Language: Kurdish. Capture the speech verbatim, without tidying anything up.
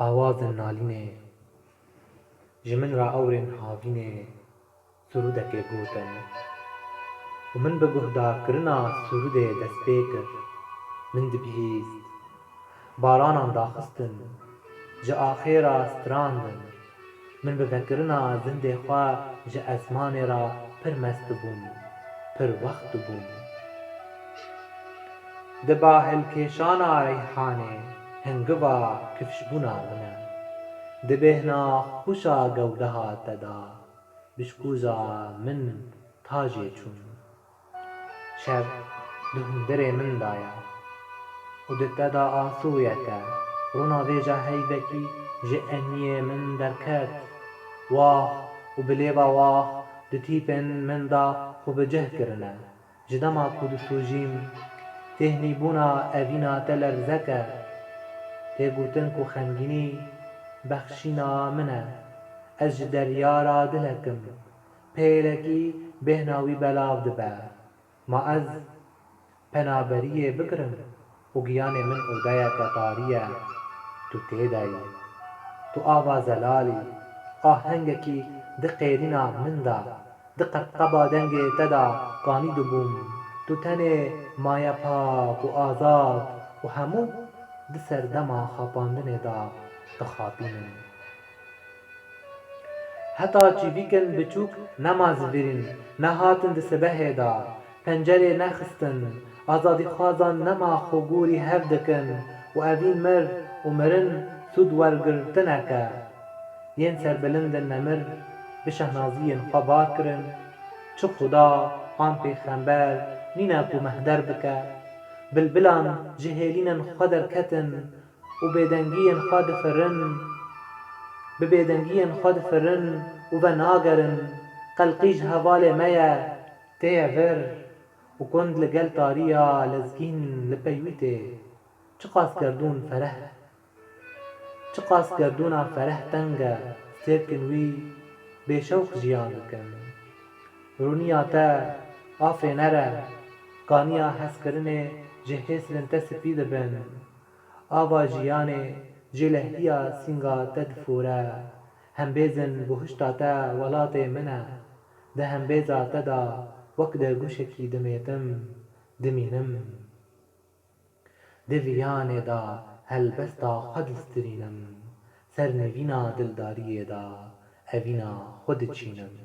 Awazên nalînê ji min re ewrên havînê sirûdekê gotin û min bi guhdarkirina sirûdê dest pê kir. Min dibihîst baranan daxistin, ji axê re strandin. Min bi vekirina zindê xwe ji ezmanê re pir mest dibûm, pir wext dibûm. Diba hilkêşana reyhanê hingiva kifşbûna min e. Di bêhna xwişa gewdeha te de bişkûja min tajê çûn. Şev di hundirê min de ye û di te de asûye te. Rûna vêca heyvekî ji eniyê min derket. Wax û bi lêva wax di tîpên min de xwe bi cih kirine. Ji dema ku disûjîm, têhnîbûna evîna te lerzek e. Tê gotin ku xemgînî bexşîna min e. Ez ji derya re dilek im. Pêlekî bêhna wî belav dibe. Ma ez penaberiyê bigirim û giyanê min odeyeke tarî ye, tu tê de yî. Tu ava zelal î, ahengekî di qêrîna min de, di qebqeba dengê te de kanî dibûm. Tu tenê maye pak û azad û hemû di serdema xapandinê de dixapînin. Heta çîvîkên biçûk nema zivirîn, nehatin di sibehê de, pencerê nexistin, azadîxwazan nema xwe gorî hev dikin û evîn mir û mirin sûd wergirtineke yên serbilind in nemir bi şehnaziyên xwe bar kirin. Çi Xuda an pêxember nîne ku meh der bike. Bilbilan ji hêlînên xwe derketin û bêdengiyên xwe difirin, bi bêdengiyên xwe difirin û venagerin, qelqî ji hevalê me ye, tê ye vir û kund li gel tariya lezgîn li pey wî tê. Çiqas gerdûn fereh, çiqas gerdûna fereh teng e, stêrkên wî bêşewq jiyan dikin. Rûniya te afê nere, kaniya hezkirinê ji hêsrên te spî dibin. Ava jiyanê ji lehtiya sînga te difore. Hembêzin buhişta te welatê min e. Di hembêza te de wek dergûşekî dimêtim, dimînim. Di viyanê de helbesta xwe distirînim. Ser nîvîna dildariyê de evîna xwe diçînim.